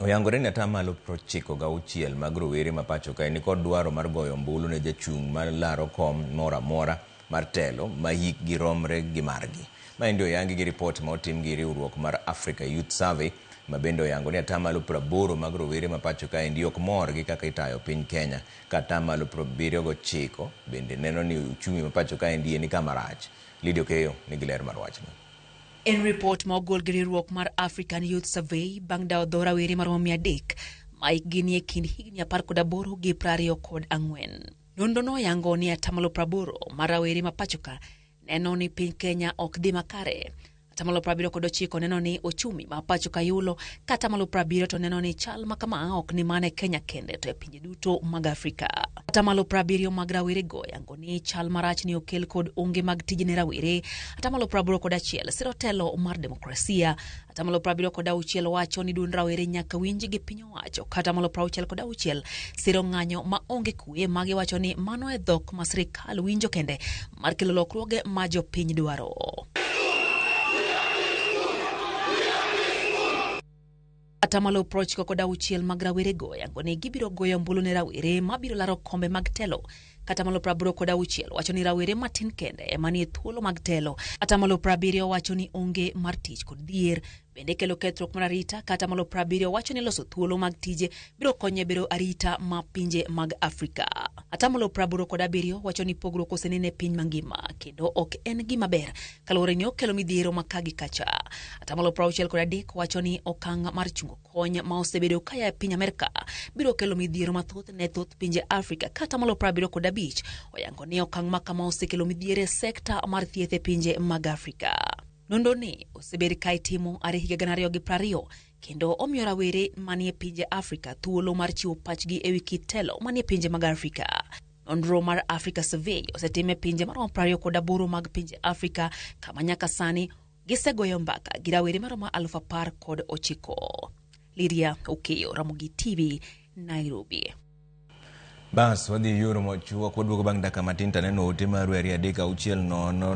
Oyangore ni atamalo 96 mag rowere ma pacho kae nikod dwaro mar goyo ombulu ne jachung' mar laro kom moro amora mar telo ma hikgi romre gi margi. Maendi oyangi gi ripot ma otim gi riwruok mar Africa Youth Survey ma bende oyango ni atamalo 80 mag rowere ma pacho kaendi ok mor gi kaka itayo piny Kenya ka atamalo 79 bende neno ni uchumi ma pacho kaendi ni kama rach. Lydia Okeyo nigi ler mar wachno. En ripot ma ogol gi riwruok mar African Youth Survey bang' dawo dho rawere maromo 300 ma hikgi nie kind higni 18 gi 24. Nonro no oyango ni atamalo 80 mar rawere ma pachoka neno ni piny Kenya ok dhi makare. Atamalo 79 neno ni ochumi ma pacho ka yulo, ka atamalo 70 to neno ni chal ma kama ok ni mana e Kenya kende to e pinje duto mag Afrika. Atamalo 70 mag rawerego yango ni chal marach ni okel kod onge mag tije ne rawere. Atamalo 81 siro telo mar demokrasia. Atamalo 76 wacho ni duond rawere nyaka winj gi piny owacho. Ka atamalo 66 siro ng'anyo ma onge kwe ma giwacho ni mano e dhok ma sirikal winjo kende mar kelo lokruoge ma jopiny dwaro. Atamalo 96 mag rawerego yango ni gibiro goyo ombulu ne rawere mabiro laro kombe mag telo. Katamalo 86 wacho ni rawere matin kende ema nie thuolo mag telo. Atamalo 70 wacho ni onge mar tich kod dhier bende kelo kethruok mar arita. Katamalo 70 wacho ni loso thuolo mag tije biro konyo e bero arita ma pinje mag Afrika. Atamalo 87 wacho ni pogruok osenene e piny mangima kendo ok en gima ber kaluwore ni okelo midhiero ma ka gi kacha. Atamalo 63 wacho ni okang' mar chungo kony ma osebedo kaya e piny Amerka biro kelo midhiero mathoth ne thoth pinje Afrika. Ka atamalo 75 oyango ni okang' ma kama osekelo midhiero e sekta mar thieth e pinje mag Afrika. Nonro ni osebed ka itimo are higa 2020 kendo omiyo rawere manie pinje Afrika thuolo mar chiwo pachgi ewi kit telo manie pinje mag Afrika. Nonro mar Africa Survey osetim e pinje maromo 28 mag pinje Afrika kama nyaka sani gisegoyo mbaka gi rawere maromo 19,000. Lydia Okeyo, Ramogi TV, Nairobi. Bas, wadhi yoro mochuok waduogo bang' dakika matin taneno ote maru 2 3 6 0 0.